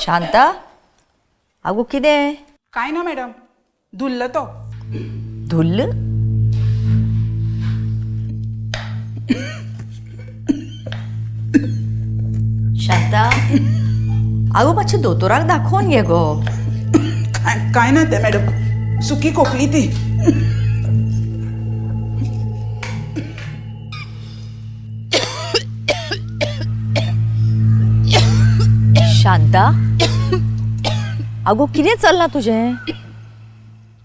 शांता, आगो कितें? काय ना मॅडम, धुल्ल तो. धुल्ल? शांता, आगो मातशें दोतोराक दाखोवन घे गो. काय काय ना ते मॅडम, सुकी खोकली ती. शांता, आगो कितें चल्लां तुजें?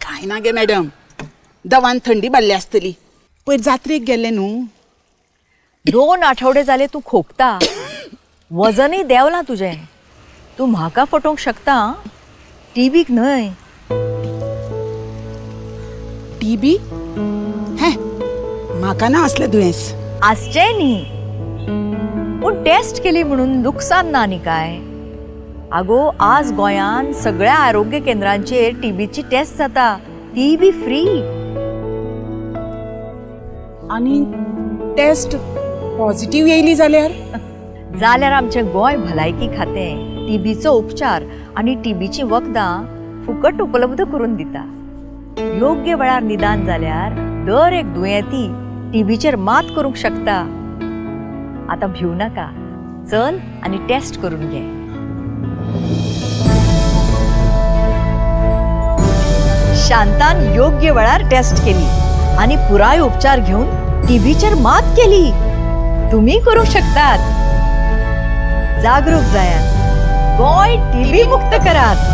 काय ना गे मॅडम, दवान थंडी बारली आसतली. पयर जात्रेक गेल्ले न्हू. 2 आठवडे जाले तूं खोकता, वजनय देंवलां तुजें. तूं म्हाका फटोवंक शकता आं, टीबीक न्हय. टीबी? हे, म्हाका ना असलें दुयेंस. आसचेंय न्ही, पूण टेस्ट केली म्हणून लुकसान ना न्ही काय? आगो, आज गोंयान सगळ्या आरोग्य केंद्रांचेर टीबीची टेस्ट जाता, ती बी फ्री. आनी टेस्ट पॉझिटिव्ह येयली जाल्यार? जाल्यार आमचें गोंय भलायकी खातें टीबीचो उपचार आनी टीबीचीं वखदां फुकट उपलब्ध करून दिता. योग्य वेळार निदान जाल्यार दर एक दुयेंती टीबीचेर मात करूंक शकता. आतां भिव नाका, चल आनी टेस्ट करून घे. शांतान योग्य वेळार टेस्ट केली आनी पुराय उपचार घेवन टीबीचेर मात केली. तुम्ही करूंक शकतात. जागरूक जायात, गोंय टीबी मुक्त करात.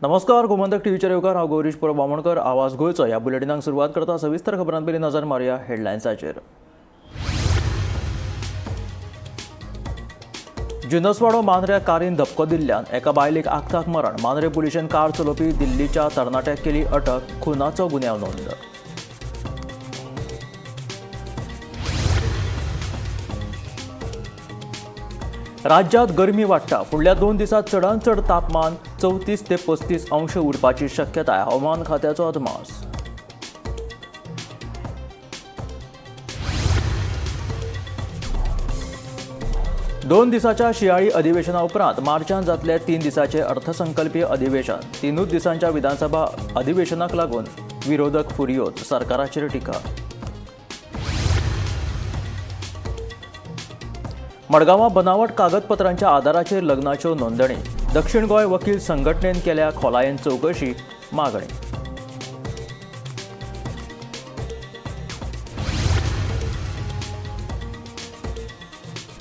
नमस्कार, गोमंतक टीव्हीचेर येवकार. हांव गौरीश परब बामणकर. आवाज गोंयचो ह्या बुलेटिनाक सुरवात करता. सविस्तर खबरां पयलीं नजर मारुया हेडलायन्साचेर. जिनसवाडो मांद्र्या कारीन धपको दिल्ल्यान एका बायलेक आक्ताक मरण. मांद्रे पुलिशेन कार चलोवपी दिल्लीच्या तरणाट्याक केली अटक. खुनाचो गुन्यांव नोंद. राज्यांत गरमी वाडटा. फुडल्या 2 दिसांत चडांत चड तापमान 34 ते 35 अंश उरपाची शक्यताय. हवामान खात्याचो अदमास. दोन दिसाच्या शियाळी अधिवेशना उपरांत मार्चांत जातले 3 दिसाचे अर्थसंकल्पीय अधिवेशन. 3 दिसांच्या विधानसभा अधिवेशनाक लागून विरोधक फुरयोत. सरकाराचेर टिका. मडगांवां बनावट कागदपत्रांच्या आदाराचेर लग्नाच्यो नोंदणी. दक्षिण गोंय वकील संघटनेन केल्या खोलायेन चवकशी मागणी.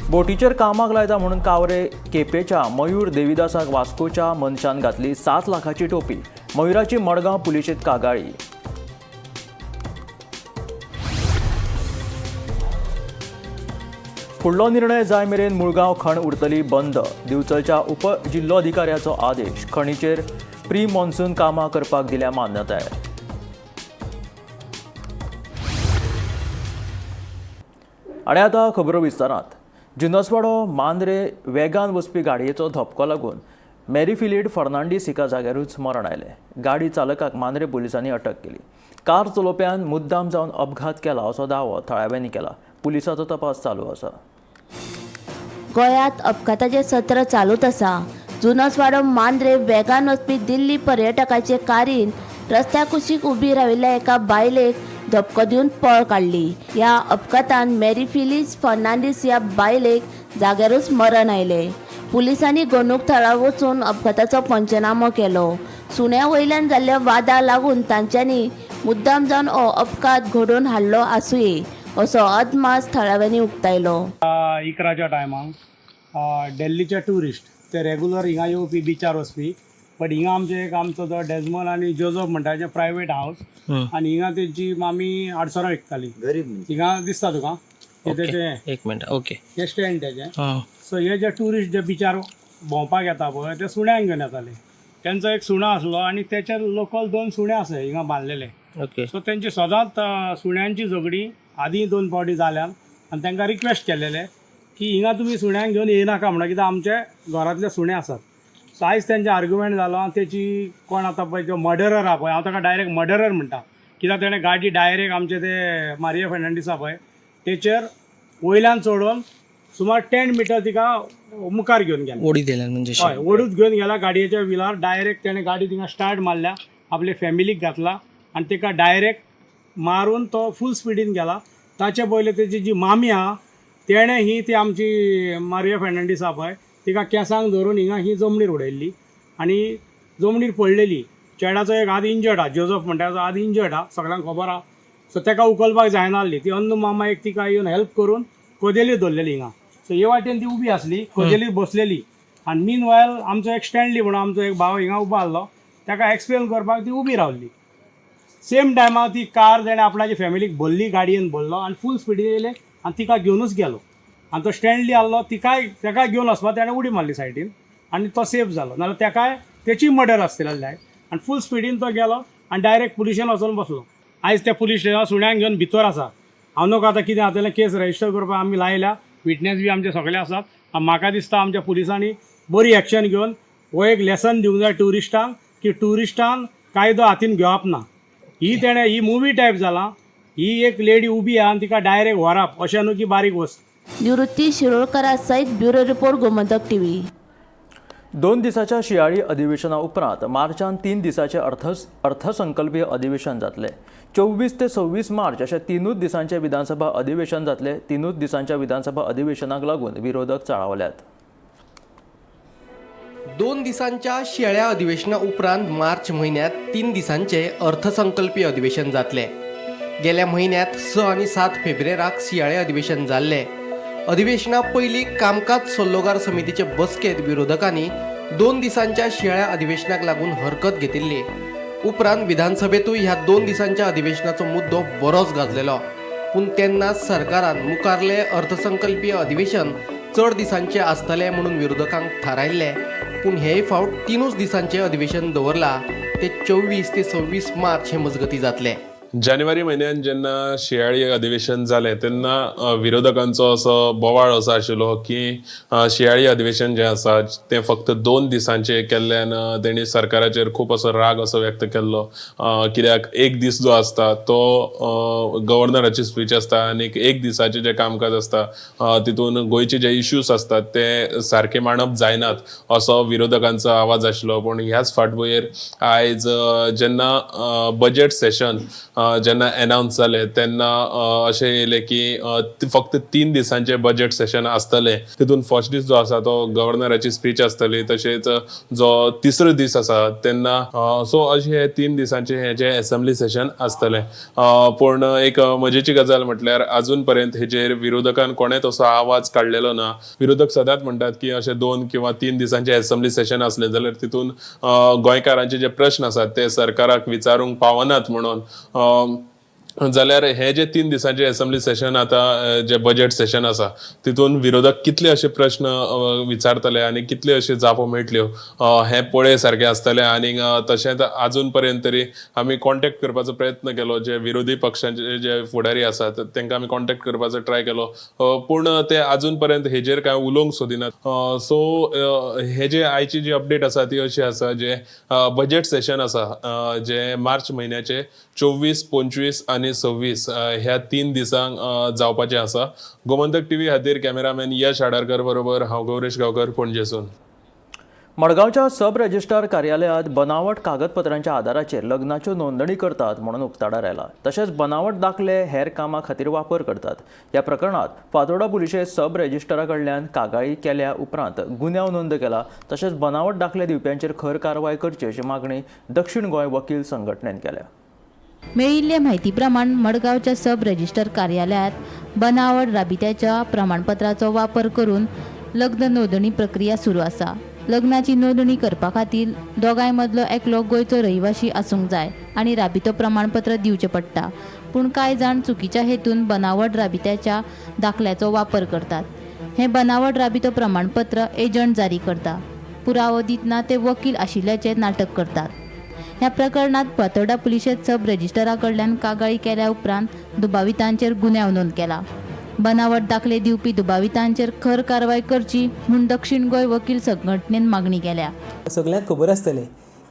बोटीचेर कामाक लायता म्हणून कावरे केपेच्या मयूर देविदासाक वास्कोच्या मनशान घातली 7 लाखाची टोपी. मयुराची मडगांव पुलिशेंत कागाळी. फुडलो निर्णय जाय मेरेन मुळगांव खण उरतली बंद. दिवचलच्या उपजिल्लोधिकाऱ्याचो आदेश. खणीचेर प्री मॉन्सून कामां करपाक दिल्या मान्यताय. आनी आतां खबरो विस्तारांत. जिनसवाडो मांद्रे वेगान वचपी गाडयेचो धपको लागून मेरी फिलीड फर्नांडीस हिका जाग्यारूच मरण आयलें. गाडी चालकाक मांद्रे पुलिसांनी अटक केली. कार चलोवप्यान मुद्दाम जावन अपघात केला असो दावो थळाव्यांनी केला. पुलिसांचो तपास चालू आसा. गोंयांत अपघाताचें सत्र चालूच आसा. जुनसवाडो मांद्रे वेगान वचपी दिल्ली पर्यटकाचे कारीन रस्त्या कुशीक उबी राविल्ल्या एका बायलेक धपको दिवन पळ काडली. ह्या अपघातान मेरी फिलीस फर्नांडीस ह्या बायलेक जाग्यारूच मरण आयलें. पुलिसांनी घडणूक थळार वचून अपघाताचो पंचनामो केलो. सुण्या वयल्यान जाल्ल्या वादा लागून तांच्यांनी मुद्दाम जावन हो अपघात घडोवन हाडलो आसुये असो अदमास थळाव्यांनी उक्तायलो. 11च्या टायमाक दिल्लीचे ट्युरिस्ट ते रेगुलर हिंगा येवपी, बिचार वचपी. बट हिंगा आमचे एक आमचो जो डेजमल आनी जोजफ म्हणटा तेजें प्रायवेट हावस आनी हिंगा तेंची मामी आडसरां विकताली. हिंगा दिसता तुका हे तेजें एक मिनट. ओके, हे स्टँड तेजें. सो हे जे ट्युरिस्ट जे बिचार भोंवपाक येता पळय ते सुण्यांक घेवन येताले. तेंचो एक सुणो आसलो आनी तेचे लोकल 2 सुणे आसा हिंगा बांदलेले. ओके. सो तेंची सदांच सुण्यांची झगडी आदी दोन फावटी जाल्यान आनी तांकां रिक्वेस्ट केलेले की हिंगा तुमी सुण्यांक घेवन येयनाका म्हणून, कित्याक आमचे घरांतले सुणे आसात. सो आयज तेंचे आर्ग्युमेंट जालो आनी तेची कोण आतां पळय जो मर्डरर आहा पळय, हांव ताका डायरेक्ट मर्डरर म्हणटा, कित्याक तेणें गाडी डायरेक्ट आमचे ते मारिया फेर्नांडीस आहा पळय तेचेर वयल्यान चडोवन सुमार 10 मिटर तिका मुखार घेवन गेले. ओडी दिल्यान म्हणजे? हय, ओडूच घेवन गेला गाडयेच्या विलार. डायरेक्ट तेणें गाडी थिंगा स्टार्ट मारल्या, आपले फॅमिलीक घातला आनी ताका डायरेक्ट मारून तो फूल स्पिडीन गेला. ताचे पयले तेजी जी मामी आहा तेणें ही ती आमची मारिया फेर्नांडीस आहा पळय तिका केंसांक धरून हिंगा ही जमनीर उडयल्ली आनी जमनीर पडलेली. चेड्याचो एक हात इंजर्ड आहा, जोजफ म्हणटा ताचो हात इंजर्ड आहा, सगळ्यांक खबर आहा. सो ताका उखलपाक जायना आसली. ती अंदू मामा एक तिका येवन हेल्प करून कदेलीर धरलेली हिंगा. सो हे वाटेन ती उबी आसली, कदेलीर बसलेली आनी मीन वायल आमचो एक स्टँडली म्हणून आमचो एक भाव हिंगा उबो आसलो, ताका एक्सप्लेन करपाक ती उबी रावली. सेम टायमार ती कार तेणें आपणाची फॅमिलीक भरली, गाडयेन भरलो आनी फूल स्पिडीन येयले आनी तिका घेवनूच गेलो. आनी तो स्टँडली आसलो तिकाय ताकाय घेवन वचपा तेणें उडी मारली सायडीन आनी तो सेफ जालो, नाल्यार ताकाय तेची मर्डर आसतली आसली. आनी फूल स्पिडीन तो गेलो आनी डायरेक्ट पुलिशेन वचोन बसलो. आयज त्या पुलीस स्टेशनार सुण्यांक घेवन भितर आसा. हांव नको आतां कितें जातलें. केस रजिस्टर करपाक आमी लायल्या, विटनेस बी आमचे सगळे आसात. आनी म्हाका दिसता आमच्या पुलिसांनी बरी एक्शन घेवन हो एक लेसन दिवंक जाय ट्युरिस्टांक की ट्युरिस्टान कायदो हातीन घेवप ना. ही तेणें ही मुवी टायप जाला. ही एक लेडी उबी आहा आनी तिका डायरेक्ट व्हरप अशें न्हू की बारीक वस्त. निवृत्ती शिरोडकरा सयत ब्युरो रिपोर्ट, गोमंतक टीव्ही. 2 दिसाच्या शियाळी अधिवेशना उपरांत मार्चान 3 दिसाचे अर्थसंकल्पीय अधिवेशन जातले. 24 ते 26 मार्च अशें तिनूच दिसांचे विधानसभा अधिवेशन जातले. तिनूच दिसांच्या विधानसभा अधिवेशनाक लागून विरोधक चाळवल्यात. 2 दिसांच्या शियाळ्या अधिवेशना उपरांत मार्च म्हयन्यात 3 दिसांचे अर्थसंकल्पीय अधिवेशन जातले. गेल्या म्हयन्यात 6 आनी 7 फेब्रेराक शियाळे अधिवेशन जाल्ले. अधिवेशना पयलीं कामकाज सल्लोगार समितीचे बसकेंत विरोधकांनी 2 दिसांच्या शियाळ्या अधिवेशनाक लागून हरकत घेतिल्ली. उपरांत विधानसभेतूय ह्या 2 दिसांच्या अधिवेशनाचो मुद्दो बरोच गाजलेलो. पूण तेन्नाच सरकारान मुखारले अर्थसंकल्पीय अधिवेशन चड दिसांचे आसतले म्हणून विरोधकांक थारायल्ले. पूण हेय फावट तिनूच दिसांचे अधिवेशन दवरला. ते 24 ते 26 मार्च हे मजगतीं जातले. जानेवारी म्हयन्यान जेन्ना शियाळी अधिवेशन जालें तेन्ना विरोधकांचो असो बोवाळ असो आशिल्लो की शियाळी अधिवेशन जें आसा तें फक्त 2 दिसांचें केल्ल्यान तेणी सरकाराचेर खूब असो राग असो व्यक्त केल्लो, कित्याक एक दीस जो आसता तो गव्हर्नराची स्पीच आसता आनी एक दिसाचें जें कामकाज आसता तितून गोंयचे जे इश्यूज आसतात ते सारके मांडप जायनात असो विरोधकांचो आवाज आशिल्लो. पूण ह्याच फाटभुंयेर आयज जेन्ना बजेट सेशन जेन्ना एनावन्स जालें तेन्ना अशें येयलें की फक्त 3 दिसांचें बजेट सेशन आसतलें. तितून फर्स्ट दीस जो आसा तो गव्हर्नराची स्पीच आसतली, तशेंच जो तिसरो दीस आसा तेन्ना, सो अशें हे 3 दिसांचें हें जें एसेंब्ली सेशन आसतलें. पूण एक मजेची गजाल म्हटल्यार अजून पर्यंत हेजेर विरोधकान कोणेच असो आवाज काडलेलो ना. विरोधक सदांच म्हणटात की अशें 2 किंवा 3 दिसांचें एसेंब्ली सेशन आसलें जाल्यार तितून गोंयकारांचे जे प्रश्न आसात ते सरकाराक विचारूंक पावनात म्हणून. जाल्यार हे जे 3 दिसांचे एसेंब्ली सेशन आतां जे बजेट सेशन आसा तितून विरोधक कितले अशे प्रश्न विचारतले आनी कितले अशे जापो मेळटल्यो हें पळय सारकें आसतलें. आनी तशेंच अजून पर्यंत तरी आमी कॉन्टेक्ट करपाचो प्रयत्न केलो, जे विरोधी पक्षांचे जे फुडारी आसात तांकां आमी कॉन्टेक्ट करपाचो ट्राय केलो, पूण ते अजून पर्यंत हेजेर कांय उलोवंक सोदिनात. सो हे जे आयची जी अपडेट आसा ती अशी आसा, जे बजेट सेशन आसा जे मार्च म्हयन्याचे 24, 25 आनी 26 ह्या 3 दिसांक जावपाचें आसा. गोमंतक टीव्ही खातीर कॅमेरामॅन यश आडारकर बरोबर हांव गौरेश गांवकर, पणजेसून. मडगांवच्या सब रजिस्ट्रार कार्यालयांत बनावट कागदपत्रांच्या आदाराचेर लग्नाच्यो नोंदणी करतात म्हणून उक्ताडार आयला. तशेंच बनावट दाखले हेर कामां खातीर वापर करतात. ह्या प्रकरणात फातोर्डा पुलिशेन सब रजिस्ट्रारा कडल्यान कागाळी केल्या उपरांत गुन्यांव नोंद केला. तशेंच बनावट दाखले दिवप्यांचेर खर कारवाय करची अशी मागणी दक्षिण गोंय वकील संघटनेन केल्या. मेळिल्ले म्हायती प्रमाण मडगांवच्या सब रजिस्टर कार्यालयांत बनावट राबित्याच्या प्रमाणपत्राचो वापर करून लग्न नोंदणी प्रक्रिया सुरू आसा. लग्नाची नोंदणी करपा खातीर दोगांय मदलो एकलो गोंयचो रहिवाशी आसूंक जाय आनी राबितो प्रमाणपत्र दिवचें पडटा. पूण कांय जाण चुकीच्या हेतून बनावट राबित्याच्या दाखल्याचो वापर करतात. हें बनावट राबितो प्रमाणपत्र एजंट जारी करता. पुरावो दितना ते वकील आशिल्ल्याचें नाटक करतात. ह्या प्रकरणात फातोर्डा पुलिशेंत सब रजिस्टरा कडल्यान कागाळी केल्या उपरांत दुबावितांचेर गुन्यांव नोंद केला. बनावट दाखले दिवपी दुबावितांचेर खर कारवाय करची म्हूण दक्षिण गोंय वकील संघटनेन मागणी केल्या. सगल्यांक खबर आसतलें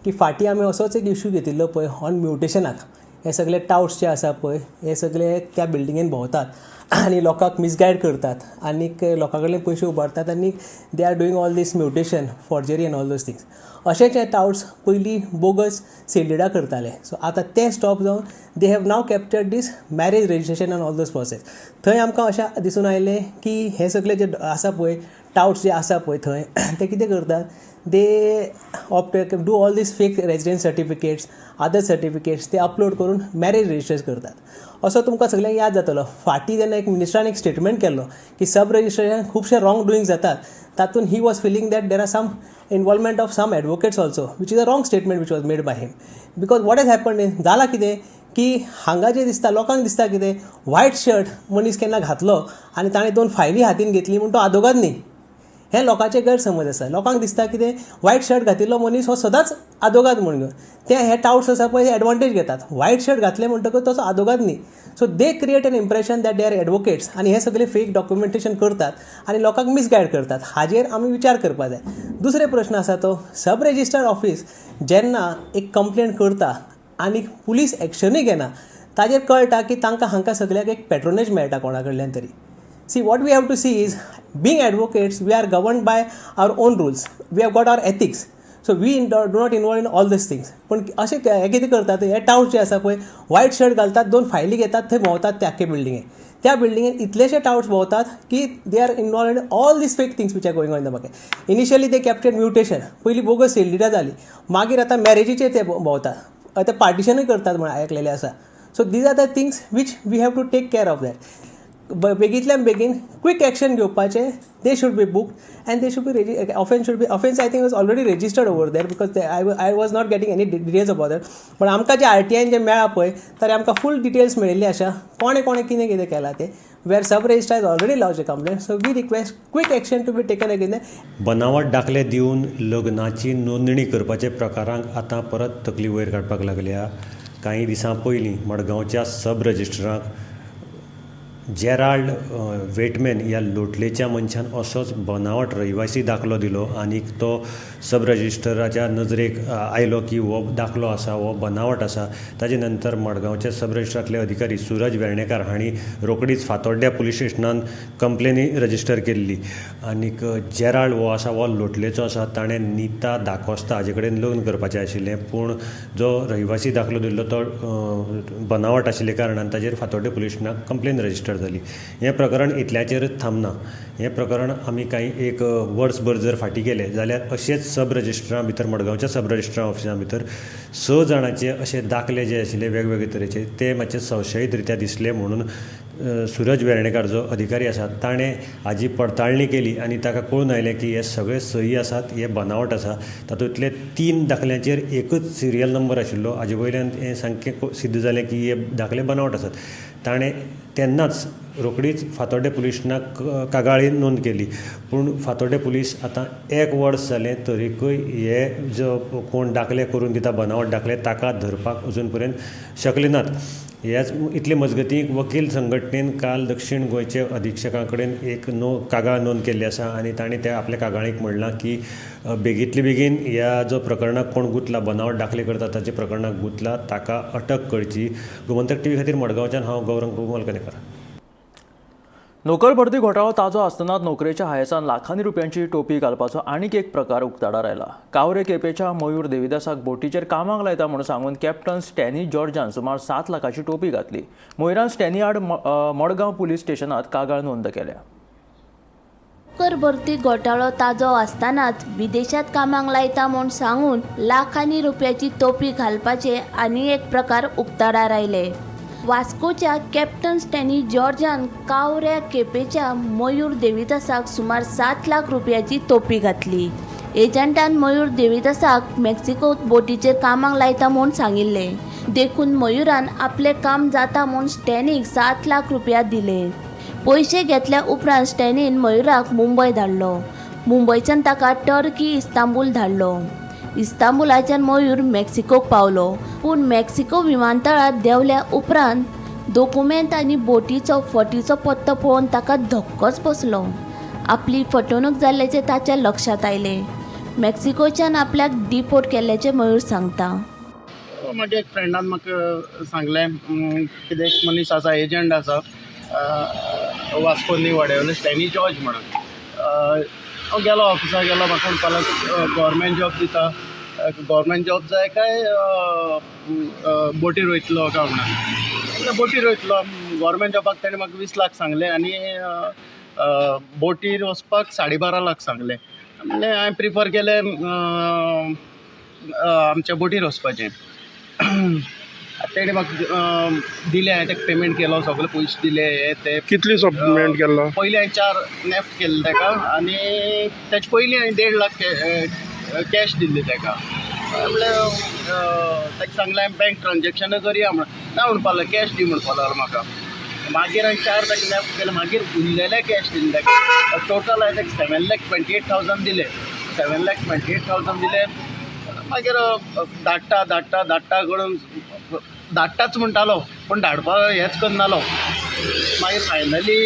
की फाटीं आमी असोच एक इशू घेतिल्लो पळय ऑन म्युटेशनाक. हे सगळे टावट्स जे आसा पळय, हे सगळे त्या बिल्डिंगेन भोंवतात आनी लोकांक मिसगायड करतात आनीक लोकां कडल्यान पयशे उबारतात आनी they are doing all this mutation, forgery and all those things. अशेच हे टावट्स पयलीं बोगस सेल करताले. सो आतां ते स्टॉप जावन they have now captured this marriage registration and all those process. थंय आमकां अशें दिसून आयलें की हे सगळे जे आसा पळय टावट्स जे आसा पळय थंय, ते कितें करतात, they opt do all these fake residence certificates, other certificates ते अपलोड करून मॅरेज रजिस्टर करतात. असो तुमकां सगळ्यांक याद जातलो, फाटीं जेन्ना एक मिनिस्टरान एक स्टेटमेंट केल्लो की सब रजिस्ट्रेशन खुबशे रॉंग डुईंग जातात, तातूंत he was feeling that there are some involvement of some advocates also, which is a wrong statement which was made by him. Because what has happen, जालां कितें की हांगा जें दिसता, लोकांक दिसता कितें, व्हायट शर्ट मनीस केन्ना घातलो आनी ताणें दोन फायली हातीन घेतली म्हूण तो आदोगाद न्ही. हे लोकांचे गैरसमज आसा. लोकांक दिसता कितें, व्हायट शर्ट घातिल्लो मनीस हो सदांच आदोगाद म्हूण घेवन ते हे टावट्स आसा पळय, एडवांटेज घेतात. व्हायट शर्ट घातले म्हणटकच तसो आदोगाद न्ही. So they create an impression that they are advocates आनी हे सगळे फेक डॉक्युमेंटेशन करतात आनी लोकांक मिसगायड करतात. हाजेर आमी विचार करपाक जाय. दुसरे प्रश्न आसा तो सब रजिस्ट्रार ऑफिस जेन्ना एक कंप्लेन करता आनी पुलीस एक्शनूय घेना, ताजेर कळटा की तांकां हांकां सगळ्याक एक पेट्रोनेज मेळटा कोणा कडल्यान तरी. See, what we have to see is, being advocates, we are governed by our own rules. We have got our ethics. So we do not involve in all these things. पण अशें हे कितें करतात, हे टावट जे आसा पळय, व्हायट शर्ट घालतात, दोन फायली घेतात, थंय भोंवतात ते आख्खे बिल्डिंगेन. त्या बिल्डिंगेन इतलेशे टावट्स भोंवतात की they are involve in all these fake things which are going on in the market. Initially they captured mutation, पयलीं बोगस सेल डिडां जाली, मागीर आतां मॅरेजीचेर ते भोंवतात, आतां पार्टिशनूय करतात म्हण आयकलेलें आसा. So these are the things which we have to take care of that. बेगींतल्यान बेगीन क्विक एक्शन घेवपाचें. They should be booked and they should be offence should be offence I think was already registered over there, because I was not getting any details about that. पण आमकां जे आरटीआयन जे मेळ्ळा पळय, तर आमकां फूल details मेळिल्ली आसा, कोणें कोणें कितें कितें केलां तें, where sub registrar is already lodge a complaint. So we request quick action to be taken against. बनावट दाखले दिवन लग्नाची नोंदणी करपाचे प्रकारांक आतां परत तकली वयर काडपाक लागल्या. कांय दिसां पयलीं मडगांवच्या सब रजिस्ट्राराक जेराल्ड वेटमॅन ह्या लोटलेच्या मनशान असोच बनावट रहिवासी दाखलो दिलो आनी तो सब रजिस्टराच्या नजरेक आयलो की हो दाखलो आसा हो बनावट आसा. ताजे नंतर मडगांवच्या सब रजिस्ट्रारांतले अधिकारी सुरज वेर्णेकार हांणी रोखडीच फातोड्ड्या पुलीस स्टेशनान कंप्लेनी रजिस्टर केल्ली. आनीक जेराल्ड हो आसा हो लोटलेचो आसा. ताणें निता दाकोस्ता हाजे कडेन लग्न करपाचें आशिल्लें, पूण जो रहिवासी दाखलो दिल्लो तो बनावट आशिल्ल्या कारणान ताजेर फातोड्डें पुलीस स्टेशनाक कंप्लेन रजिस्टर जाली. हें प्रकरण इतल्याचेरच थांबना. हें प्रकरण आमी कांय एक वर्सभर जर फाटीं गेले जाल्यार अशेंच सब रजिस्ट्रां भितर, मडगांवच्या सब रजिस्ट्रार ऑफिसा भितर 6 जाणांचे अशे दाखले जे आशिल्ले वेगवेगळे तरेचे ते मातशे संशयीत रित्या दिसले म्हणून सुरज वेर्णेकार जो अधिकारी आसा ताणें हाजी पडताळणी केली आनी ताका कळून आयलें की हे सगळे सही आसात, हे बनावट आसा. तातूंतले 3 दाखल्यांचेर एकच सिरियल नंबर आशिल्लो. हाजे वयल्यान हें सामकें सिद्ध जालें की हे दाखले बनावट आसात. ताणें तेन्नाच रोखडीच फातोड्डें पुलीस स्टेशनाक कागाळी नोंद केली. पूण फातोड्डें पुलीस आतां 1 वर्स जालें तरीकय हे जो कोण दाखले करून दिता बनावट दाखले ताका धरपाक अजून पर्यंत शकले नात. ह्याच इतले मजगतीं वकील संघटनेन काल दक्षीण गोंयचे अधिक्षका कडेन एक कागाळ नोंद केल्ली आसा आनी तांणी त्या आपल्या कागाळीक म्हणलां की बेगींतले बेगीन ह्या जो प्रकरणाक कोण गुंतला, बनावट दाखले करता ताचे प्रकरणाक गुंतला ताका अटक करची. गोमंतक टीव्ही खातीर मडगांवच्यान हांव गौरंग प्रभू मलकनेकर. नोकर भरती घोटाळो ताजो आसतनाच नोकरेच्या हायेसान लाखांनी रुपयांची टोपी घालपाचो आनीक एक प्रकार उक्ताडार आयला. कावरे केपेच्या मयूर देविदासाक बोटीचेर कामाक लायता म्हणून सांगून कॅप्टन स्टॅनी जॉर्जान सुमार 7 लाखाची टोपी घातली. मयुरान स्टॅनी आड मडगांव पुलीस स्टेशनात कागाळ नोंद केल्या. नोकर भरती घोटाळो ताजो आसतनाच विदेशात कामाक लायता म्हूण सांगून लाखांनी रुपयाची तोपी घालपाचे आनी एक प्रकार उक्ताडार आयले. वास्कोच्या कॅप्टन स्टॅनी जॉर्जान कावऱ्या केपेच्या मयूर देविदासाक सुमार 7 लाख रुपयाची तोपी घातली. एजंटान मयूर देविदासाक मेक्सिकोत बोटीचेर कामाक लायता म्हूण सांगिल्लें, देखून मयुरान आपलें काम जाता म्हूण स्टॅनीक 7 लाख रुपया दिले. पयशे घेतल्या उपरांत स्टॅनीन मयुराक मुंबय धाडलो. मुंबयच्यान ताका टर्की इस्तांबूल धाडलो. इस्तांबुलाच्यान मयूर मेक्सिकोक पावलो, पूण मेक्सिको विमानतळार देंवल्या उपरांत दोकुमेंत आनी बोटीचो फटीचो पत्तो पळोवन ताका धक्कोच बसलो. आपली फटवणूक जाल्ल्याचें ताच्या लक्षांत आयलें. मेक्सिकोच्यान आपल्याक डिपोर्ट केल्ल्याचें मयूर सांगता. म्हज्या एक फ्रेंडान म्हाका सांगलें, कितें एक मनीस आसा, एजंट आसा वास्को न्यू वाड्यावयलो, स्टॅनी जॉर्ज म्हणून. हांव गेलो, ऑफिसाक गेलो. म्हाका म्हणपाक लागलो, गोवोरमेंट जॉब दिता, गोवोरमेंट जॉब जाय काय बोटीर वयतलो काय म्हणून. म्हणलें, बोटीर वयतलो. गोवोरमेंट जॉबाक तेणें म्हाका 20 लाख सांगलें आनी बोटीर वचपाक 12.5 लाख सांगलें. म्हणलें, हांवें प्रिफर केलें आमच्या बोटीर वचपाचें. तेणें म्हाका दिलें, हांवें ताका पेमेंट केलो, सगळे पयशे दिले, हे ते. कितली पेमेंट केल्लो? पयलीं हांवें चार नेफ्ट केल्ले ताका आनी तेचे पयलीं हांवें 1.5 लाख कॅश दिल्ली ताका. म्हणल्यार ताका सांगलें, हांवें बँक ट्रान्जॅक्शनां करया म्हणून. ना म्हणपाक लागलो, कॅश दी म्हणपाक लागलो म्हाका. मागीर हांवें चार ताका नेफ्ट केले, मागीर उरलेले कॅश दिले ताका. टोटल हांवें ताका 7,28,000 दिले. 7,28,000 दिले. मागीर धाडटा धाडटा धाडटा करून, धाडटाच म्हणटालो, पूण धाडपाक हेंच करनालो. मागीर फायनली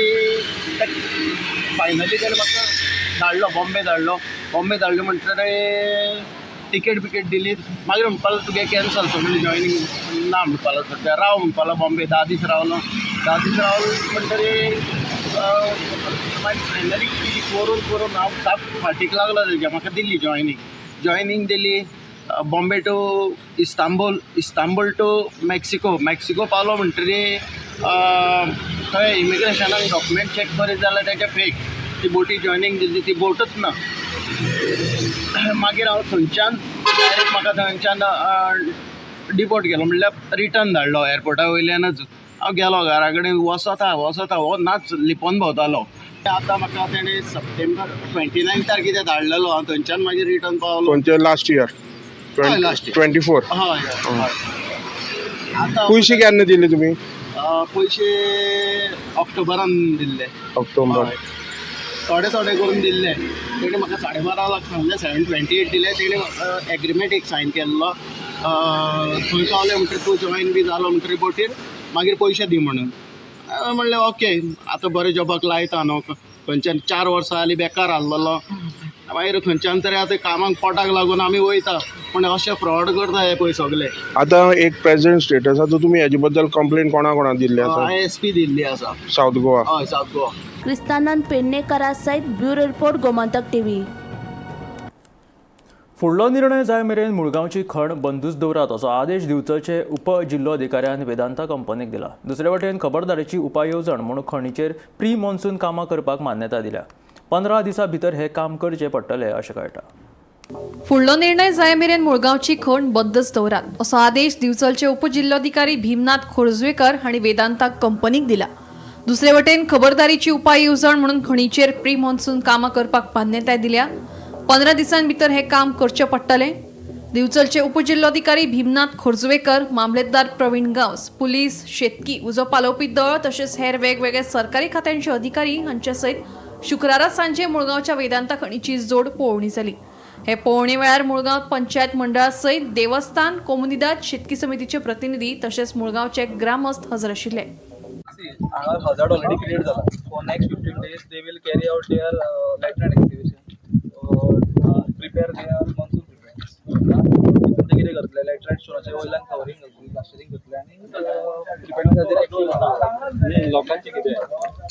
तेणें म्हाका धाडलो, बॉम्बे धाडलो. बॉम्बे धाडलो म्हणटकीर टिकेट बिकेट दिली. मागीर म्हणपाक लागलो, तुगे कॅन्सल सगळें, जॉयनींग ना म्हणपाक लागलो. सद्या राव म्हणपाक लागलो. बॉम्बे 10 दीस रावलो. 10 दीस रावलो म्हणटकीर मागीर फायनली कितें करून करून हांव साप फाटीक लागलो तेज्या. म्हाका दिली जॉयनींग. जॉयनींग दिली, Bombay to Istanbul, Istanbul to Mexico. Mexico पावलो म्हणटकीर थंय इमिग्रेशनान डॉक्युमेंट चॅक करीत जाल्यार तेजे फेक. ती बोटी जॉयनींग दिल्ली ती बोटूच ना. मागीर हांव थंयच्यान डायरेक्ट म्हाका थंयच्यान डिपोर्ट केलो, म्हणल्यार रिटर्न धाडलो एअरपोर्टा वयल्यानच. हांव गेलो घरा कडेन. वचता वचता हो नाच, लिपोन भोंवतालो. आतां म्हाका तेणें सप्टेंबर 29 तारखेर धाडलेलो. हांव थंयच्यान मागीर रिटर्न पावलो. खंयचे लास्ट इयर? हय, last year. 24? हय हय आतां. पयशे केन्ना दिले तुमी? पयशे ऑक्टोबरान दिल्ले. ऑक्टोबर. हय, थोडे थोडे करून दिल्ले. तेणे म्हाका 12.5 लाख सांगले, 7.28 दिले. तेणे एग्रीमेंट एक सायन केल्लो, थंय पावले म्हणटकीर, तूं जॉयन बी जालो म्हणटकीर बोटीर, मागीर पयशे दी म्हणून. हांवें म्हणलें, ओके, आतां बरें जॉबाक लायता न्हू. खंयच्यान 4 वर्सां जालीं बेकार आहलोलो. मागीर खंयच्यान तरी आतां कामाक पोटाक लागून आमी वयता, पूण अशें फ्रॉड करता हे पळय सगळे. आतां एक प्रेझेंट स्टेटस, आतां तुमी हेजे बद्दल कंप्लेन कोणा कोणा दिल्ली आसा? हांवें एसपी दिल्ली आसा. सावथ गोवा? हय, सावथ गोवा. क्रिस्तानंद पेडणेकरा सयत ब्युरो रिपोर्ट, गोमंतक टीव्ही. फुडलो निर्णय जाय मेरेन मुळगांवची खण बंदूच दवरात असो आदेश दिवचलचे उप जिल्लोधिकाऱ्यान वेदांता कंपनीक दिला. दुसरे वटेन खबरदारीची उपाय येवजण म्हूण खणीचेर प्री मॉन्सून कामां करपाक मान्यता दिल्या. 15 दिसां भितर हें काम करचें पडटलें अशें कळटा. फुडलो निर्णय जाय मेरेन मुळगांवची खण बंदच दवरात असो आदेश दिवचलचे उपजिल्लोधिकारी भीमनाथ खोर्जुवेकर हांणी वेदांता कंपनीक दिला. दुसरे वटेन खबरदारीची उपाय येवजण म्हणून खणीचेर प्री मॉन्सून कामां करपाक मान्यताय दिल्या. 15 दिसां भितर हें काम करचें पडटलें. दिवचलचे उपजिल्लोधिकारी भीमनाथ खोर्जुवेकर, मामलेदार प्रवीण गांवस, पुलीस, शेतकी, उजो पालोवपी दळ तशेंच हेर वेगवेगळ्या सरकारी खात्यांचे अधिकारी हांचे सयत शुक्रारा सांजे मुळगांवच्या वेदांता खणीची जोड पळोवणी जाली. हे पळोवणी वेळार मुळगांव पंचायत मंडळा सयत देवस्थान, कोमुनिदाद, शेतकी समितीचे प्रतिनिधी तशेंच मुळगांवचे ग्रामस्थ हजर आशिल्ले. See, हांगा हजार्ड ऑलरेडी क्रिएट जाला. For next 15 days they will carry out their laterite excavation, prepare their monsoon preparedness. तितून ते कितें करतले, लॅटरायट स्टोनाच्या वयल्यान कवरींग घालतले, प्लास्टरींग करतले आनी प्रिपेरनेस खातीर एक्टिव. लोकांचे कितें?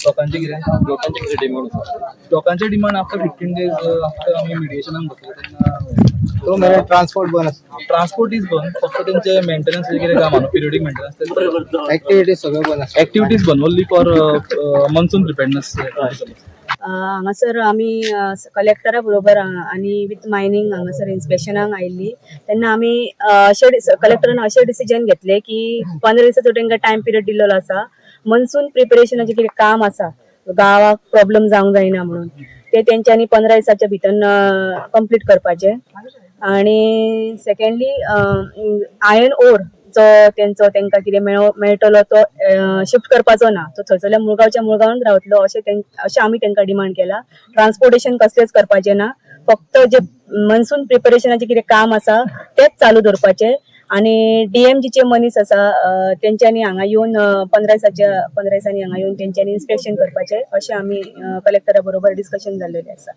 लोकांचे कितें? लोकांचे कितें डिमांड आसा? लोकांचे डिमांड आफ्टर 15 डेज, आफ्टर आमी मिडिएशनाक बसले तेन्ना. तो मेरेन ट्रान्सपोर्ट बंद आसता? ट्रान्सपोर्ट is बंद. फक्त तेंचे मेंटेनन्स कितें काम आहा, पिरियडीक मेंटेनन्स. एक्टिविटीज सगळ्यो बंद आसता? एक्टिविटीज बंद, ओन्ली फॉर मॉन्सून प्रिपेरनेस. हांगासर आमी कलेक्टरा बरोबर आनी विथ मायनींग हांगासर इन्स्पेक्शनाक आयिल्ली तेन्ना आमी अशें कलेक्टरान अशें डिसिजन घेतलें की 15 दिसाचो तांकां टायम पिरियड दिल्लो आसा. मॉन्सून प्रिपरेशनाचें कितें काम आसा, गांवाक प्रॉब्लम जावंक जायना म्हणून, ते तेंच्यांनी 15 दिसाच्या भितर कंप्लीट करपाचें. आणि सेकंडली, आयर्न ओर जो तेंचो तेंकां कितें मेळटलो तो शिफ्ट करपाचो ना. तो थंयसरल्या मुळगांवच्या मुळगांवान रावतलो अशें अशें आमी तेंकां डिमांड केला. ट्रान्सपोर्टेशन कसलेंच करपाचें ना. फक्त जे मनसून प्रिपरेशनाचें कितें काम आसा तेच चालू दवरपाचें आनी डीएमजीचे मनीस आसा तेंच्यांनी हांगा येवन 15 दिसांनी हांगा येवन तेंच्यांनी इन्स्पेक्शन करपाचें अशें आमी कलेक्टरा बरोबर डिस्कशन जाल्लेलें आसा.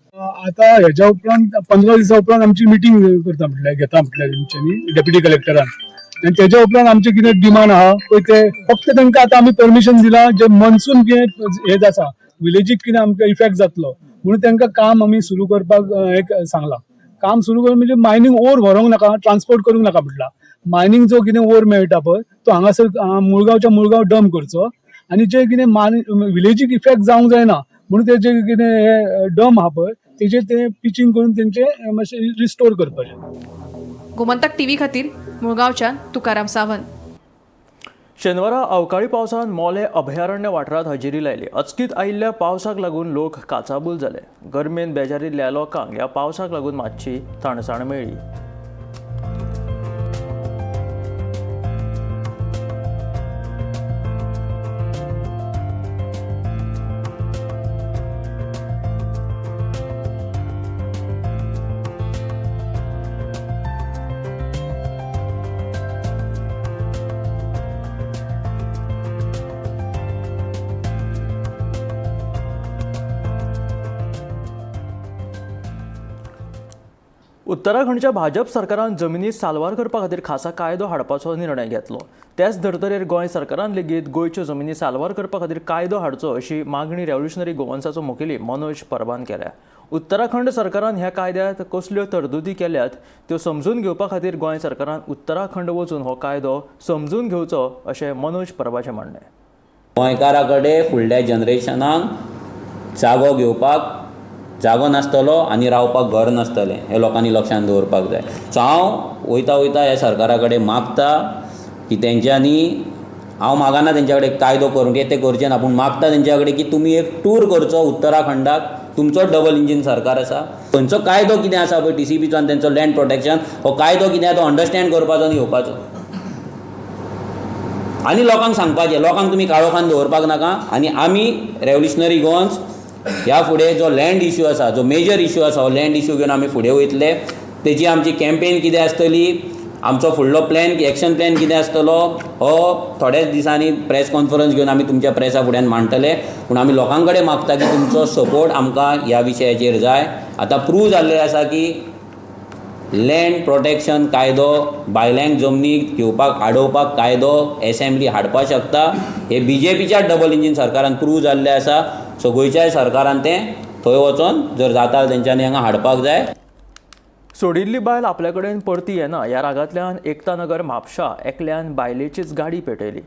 आतां हेज्या उपरांत 15 दिसा उपरांत आमची मिटींग करता म्हटल्यार घेता म्हटल्यार तेंच्यांनी डेप्युटी कलेक्टरान आनी तेज्या उपरांत आमचे कितें डिमांड आहा पळय ते फक्त तांकां आतां आमी परमिशन दिलां जे मनसून कितें हें आसा विलेजीक कितें आमकां इफेक्ट जातलो म्हणून तांकां काम आमी सुरू करपाक एक सांगलां. काम सुरू करून म्हणजे मायनींग ओर व्हरूंक नाका, ट्रान्सपोर्ट करूंक नाका म्हटलां. मायनींग जो कितें ओर मेळटा पळय तो हांगासर मुळगांवच्या मुळगांव डंप करचो आनी जे कितें विलेजीक इफेक्ट जावंक जायना म्हणून ते जे कितें डंप आहा पळय तेजेर ते पिचींग करून तेंचे मातशें रिस्टोर करपाचें. गोमंतक टीव्ही खातीर मुळगांवच्यान तुकाराम सावंत. शेनवारा अवकाळी पावसान मोले अभयारण्य वाठारांत हजेरी लायली. अचकीत आयिल्ल्या पावसाक लागून लोक काचाबूल जाले. गरमेन बेजारिल्ल्या लोकांक ह्या पावसाक लागून मातशी थंडसाण मेळ्ळी. उत्तराखंडच्या भाजप सरकारान जमिनी साल्वार करपा खातीर खासा कायदो हाडपाचो निर्णय घेतलो. त्याच धर्तरेर गोंय सरकारान लेगीत गोंयच्यो जमिनी साल्वार करपा खातीर कायदो हाडचो अशी मागणी रेव्होल्युशनरी गोवन्साचो मुखेली मनोज परबान केल्या. उत्तराखंड सरकारान ह्या कायद्यांत कसल्यो तरतुदी केल्यात त्यो समजून घेवपा खातीर गोंय सरकारान उत्तराखंड वचून हो कायदो समजून घेवचो अशें मनोज परबाचें म्हणणें. गोंयकारा कडेन फुडल्या जनरेशनाक जागो घेवपाक जागो नासतलो आनी रावपाक घर नासतलें हें लोकांनी लक्षांत दवरपाक जाय. सो हांव वयता वयता ह्या सरकारा कडेन मागता की तेंच्यांनी, हांव मागना तेंच्या कडेन कायदो करूंक, ते करचे ना, पूण मागता तेंच्या कडेन की तुमी एक टूर करचो उत्तराखंडाक. तुमचो डबल इंजीन सरकार आसा, थंयचो कायदो कितें आसा पळय टीसीपीचो आनी तेंचो लँड प्रोटेक्शन हो कायदो कितें आसा तो अंडरस्टँड करपाचो आनी घेवपाचो आनी लोकांक सांगपाचें. लोकांक तुमी काळोखान दवरपाक नाका. आनी आमी रेव्होल्युशनरी गोवन्स ह्या फुडें जो लँड इश्यू आसा, जो मेजर इश्यू आसा, हो लँड इश्यू घेवन आमी फुडें वयतले. तेजी आमची कॅम्पेन कितें आसतली, आमचो फुडलो प्लॅन, एक्शन प्लॅन कितें आसतलो हो थोड्याच दिसांनी प्रेस कॉन्फरन्स घेवन आमी तुमच्या प्रेसा फुड्यान मांडटले. पूण आमी लोकां कडेन मागता की तुमचो सपोर्ट आमकां ह्या विशयाचेर जाय. आतां प्रूव जाल्लें आसा की लँड प्रोटेक्शन कायदो बायल्यांक जमनी घेवपाक आडोवपाक कायदो एसेंब्ली हाडपाक शकता. हे बीजेपीच्या डबल इंजीन सरकारान प्रूव जाल्लें आसा. सो गोंयच्याय सरकारान तें थंय वचोन जर जाता तेंच्यांनी हांगा हाडपाक जाय. सोडिल्ली बायल आपल्या कडेन परती येना ह्या रागांतल्यान एकता नगर म्हापशा एकल्यान बायलेचीच गाडी पेटयली.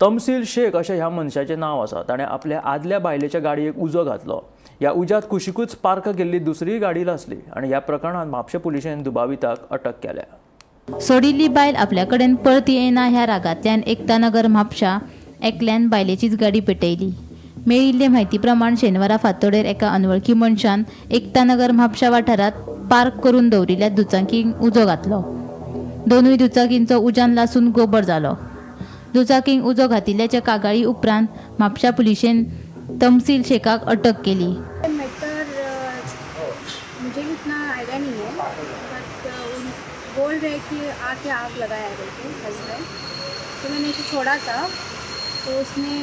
तमसील शेख अशें ह्या मनशाचें नांव आसा. ताणें आपल्या आदल्या बायलेच्या गाडयेक उजो घातलो. ह्या उज्यांत कुशिकूच पार्क केल्ली दुसरीय गाडी लासली आनी ह्या प्रकरणांत म्हापशें पुलिशेन दुबाविताक अटक केल्या. सोडिल्ली बायल आपल्या कडेन परती येना ह्या रागांतल्यान एकता नगर म्हापशा एकल्यान बायलेचीच गाडी पेटयली. मेळिल्ले म्हायती प्रमाण शेनवारा फांतोडेर एका अनवळखी मनशान एकता नगर म्हापशा वाठारांत पार्क करून दवरिल्ल्या दुचाकींक उजो घातलो. दोनूय दुचाकींचो उज्यान लासून गोबर जालो. दुचाकींक उजो घातिल्ल्याच्या कागाळी उपरांत म्हापशा पुलिशेन तमसील शेखाक अटक केली. मैटर मुझे इतना आइडिया नहीं है, बट बोल रहे कि आके आग लगाया करके हस्बैंड, तो मैंने इसे छोड़ा था तो उसने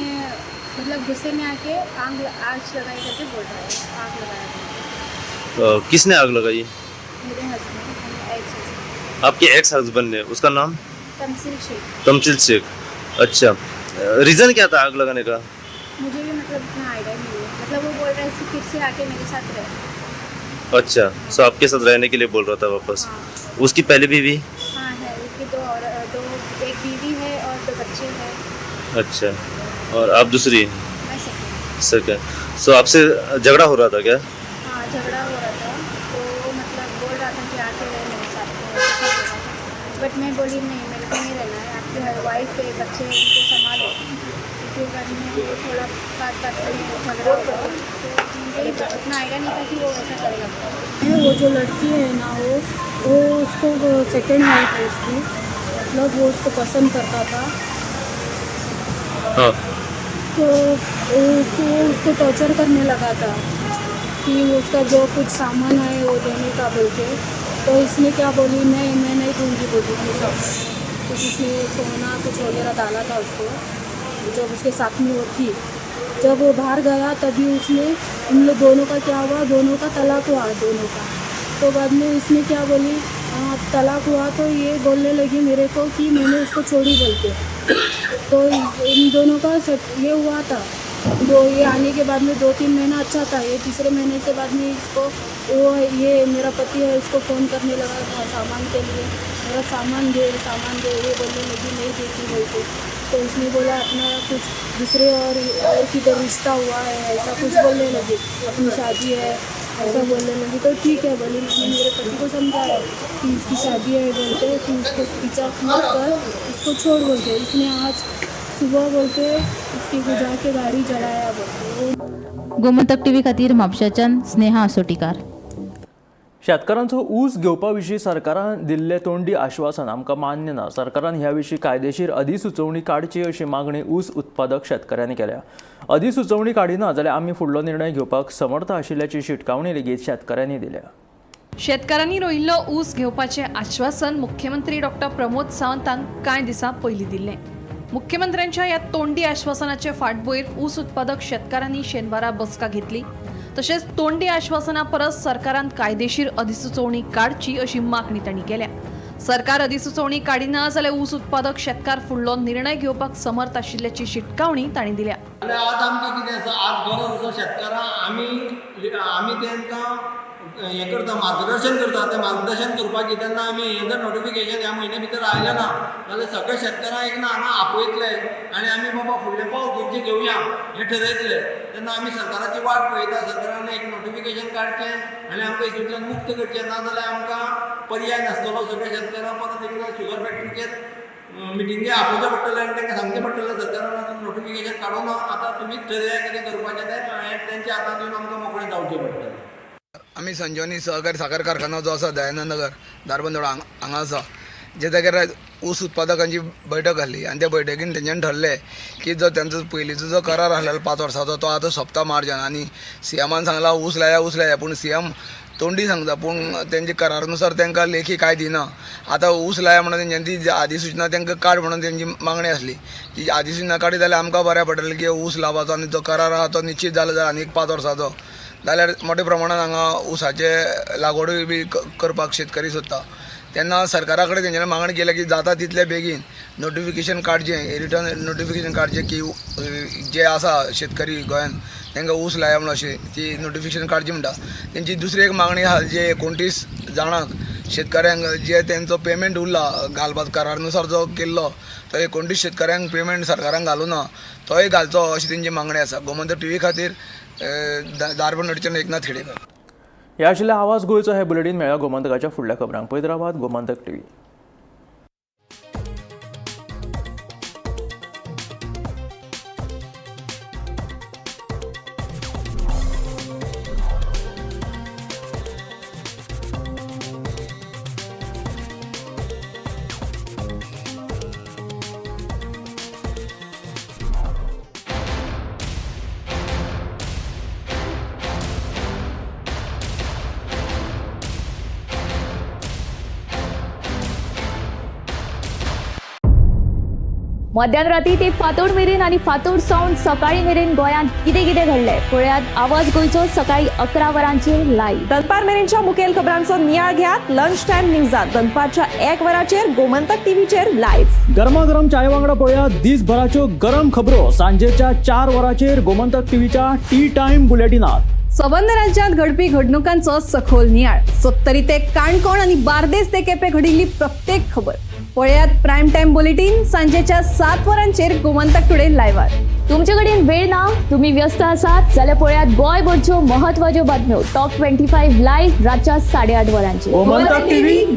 मतलब गुस्से में आके आग लगाई करके बोल रहा है, आग लगाया करके। किसने आग लगाई? मेरे हस्बैंड, एक्स हस्बैंड। आपके एक्स हस्बैंड ने? उसका नाम? तमसील शेख। तमसील शेख, अच्छा। रीज़न क्या था आग लगाने का? मुझे भी मतलब इतना आइडिया नहीं है, मतलब वो बोल रहा है फिर से आके मेरे साथ रहे। अच्छा, सो आपके साथ रहने के लिए बोल रहा था वापस। हाँ। उसकी पहली बीवी? हाँ है, उसकी दो और दो, एक बीवी है और दो बच्चे हैं। अच्छा, और आप दूसरी? मैं सेकंड। सेकंड। सो आपसे झगड़ा हो रहा था क्या? हाँ, झगड़ा हो रहा था, तो मतलब बोल रहा था कि आके रहे मेरे साथ, बट मैं बोली नहीं, मेरे को नहीं रहना है, आपकी वाइफ है, बच्चे हैं, उनको संभालो। फिर बाद में वो थोड़ा बात बात में झगड़ा हो गया, तो मुझे उतना आइडिया नहीं था कि वो ऐसा करेगा। वो जो लड़की है ना, वो उसको सेकेंड वाइफ है उसकी, मतलब वो उसको पसंद करता था। हाँ। तो वो उसको टॉर्चर करने लगा था। कि उसका जो कुछ सामान है वो देने का बोल के। तो इसने क्या बोली, नहीं मैं नहीं दूंगी बोली वो सब कुछ। उसने सोना कुछ वगैरह डाला था उसको जब उसके साथ में वो थी। जब वो बाहर गया तभी उसने उन लोग दोनों का क्या हुआ, दोनों का तलाक हुआ दोनों का। तो बाद में इसने क्या बोली, हाँ, तलाक हुआ तो ये बोलने लगी मेरे को कि मैंने उसको छोड़ी बोल के। तो इन दोनों का ये हुआ था। दो ये आने के बाद में 2-3 महीना अच्छा था, ये तीसरे महीने के बाद में इसको वो ये मेरा पति है इसको फ़ोन करने लगा था सामान के लिए, मेरा सामान दे सामान दे, ये बोलने लगी नहीं देती बोल के। तो उसने बोला अपना कुछ दूसरे और किधर रिश्ता हुआ है ऐसा कुछ बोलने लगी, अपनी शादी है ऐसा बोलने लगी। तो ठीक है बोली, मैंने मेरे पति को समझाया कि इसकी शादी है बोलते, कि उसको पीछा मत कर, उसको छोड़ बोलते। इसने आज सुबह बोलते उसकी जाके गाड़ी जलाया बोलते। गोमंतक टीव्ही खातीर म्हापशाच्यान स्नेहा आसोटीकार। शेतकारांचो ऊस घेवपा विशीं सरकारान दिल्लें तोंडी आश्वासन आमकां मान्य ना। सरकारान ह्या विशीं कायदेशीर अधिसुचोवणी काडची अशी मागणी ऊस उत्पादक शेतकऱ्यांनी केल्या। अधिसुचोवणी काडिना जाल्यार आमी फुडलो निर्णय घेवपाक समर्थ आशिल्ल्याची शिटकावणी लेगीत शेतकऱ्यांनी दिल्या। शेतकारांनी रोयिल्लो ऊस घेवपाचें आश्वासन मुख्यमंत्री डॉक्टर प्रमोद सावंतान कांय दिसां पयलीं दिल्लें। मुख्यमंत्र्यांच्या ह्या तोंडी आश्वासनाचे फाटभूंयेर ऊस उत्पादक शेतकारांनी शेनवारा बसका घेतली। तशेंच तोंडी आश्वासना परस सरकारान कायदेशीर अधिसुचोवणी काडची अशी मागणी तांणी केल्या। सरकार अधिसुचोवणी काडिना जाल्यार ऊस उत्पादक शेतकार फुडलो निर्णय घेवपाक समर्थ आशिल्ल्याची शिटकावणी तांणी दिल्या। आज आमकां कितें आसा, आज गरज आसा शेतकारांक आमी तांकां हें करता, मार्गदर्शन करता। तें मार्गदर्शन करपाचें तेन्ना आमी हें जर नोटिफिकेशन ह्या म्हयन्या भितर आयलें ना जाल्यार सगळे शेतकारांक एक ना हांगा आपयतले आनी आमी बाबा फुडलें पावल खंयचें घेवया हें ठरयतले। तेन्ना आमी सरकाराची वाट पळयता, सरकारान एक नोटिफिकेशन काडचें आनी आमकां हितूंतल्यान मुक्त करचें, ना जाल्यार आमकां पर्याय नासतलो। सगळे शेतकारांक परत एकदां शुगर फॅक्टरीचेर मिटिंगे आपोवचें पडटलें आनी तांकां सांगचें पडटलें सरकारान नोटिफिकेशन काडूं ना, आतां तुमीच ठरया कितें करपाचें तें, तेंच्या हातांत दिवन आमकां मोकळें जावचें पडटलें। आमी संजीवनी सहकारी साखर कारखानो जो आसा दयानंद नगर धारबंदोडा हांगा आसा, जे जाग्यार ऊस उत्पादकांची बैठक जाली आनी त्या बैठकीन तेंच्यांनी ठरलें की जो तेंचो पयलींचो जो करार आसलेलो 5 वर्सांचो तो आतां सोंपता मार्चान आनी सीएमान सांगला ऊस लाया ऊस लाया, पूण सीएम तोंडी सांगता पूण तेंच्या करारानुसार तांकां लेखी कांय दिना। आतां ऊस लाया म्हणून तेंच्यांनी ती अधिसूचना तांकां काड म्हणून तेंची मागणी आसली, ती अधिसूचना काडली जाल्यार आमकां बऱ्या पडटलें की ऊस लावपाचो आनी जो करार आहा तो निश्चीत जालो जाल्यार आनी 5 वर्सांचो जाल्यार मोठ्या प्रमाणान हांगा ऊसाचे लागवडूय बी करपाक शेतकरी सोदता। तेन्ना सरकारा कडेन तेंच्यांनी मागणी केल्या की जाता तितले बेगीन नोटिफिकेशन काडचें, रिटर्न नोटिफिकेशन काडचें की जे आसा शेतकरी गोंयान तांकां ऊस लाया म्हणून अशें ती नोटिफिकेशन काडची म्हणटा। तेंची दुसरी एक मागणी आहा, जे 29 जाणांक शेतकऱ्यांक जे तेंचो पेमेंट उरला घालपाक करारानुसार जो केल्लो तो 29 शेतकऱ्यांक पेमेंट सरकारान घालूं ना तोय घालचो अशी तेंची मागणी आसा। गोमंतक टीव्ही खातीर धारबंदोडच्यान एकनाथ खेडेकर। ह्या आशिल्ल्या आवाज गोंयचो हे बुलेटीन मेळ्ळा गोमंतकाच्या फुडल्या खबरांक। पळयत रावात गोमंतक टीव्ही। मध्यान राती ते फातोड मेरेन आनी फातोड सावन सकाळी मेरेन गोंयांत कितें कितें घडलें पळयात आवाज गोंयचो सकाळी 11 वरांचेर लायव्ह। दनपार मेरेनच्या मुखेल खबरांचो नियाळ घेयात लंच टायम न्यूजात दनपारच्या 1 वराचेर गोमंतक टीव्हीचेर लायव्ह। गरमागरम चाय वांगडा पळयात दिसभराच्यो गरम खबरो सांजेच्या 4 वरांचेर गोमंतक टीव्हीच्या टी टायम बुलेटिनात। संबंद राज्यांत घडपी घडणुकांचो सखोल नियाळ, सत्तरी ते काणकोण आनी बार्देस ते केपें घडिल्ली प्रत्येक खबर पळयात प्रायम टायम बुलेटीन सांजेच्या 7 वरांचेर गोमंतक टुडे लायव्हार। तुमचे कडेन वेळ ना, तुम्ही व्यस्त आसात जाल्यार पळयात गोंयभरच्यो महत्वाच्यो बातम्यो टॉप 25 लायव्ह रातच्या 8:30 वरांचेर। गोमंतक टीव्ही।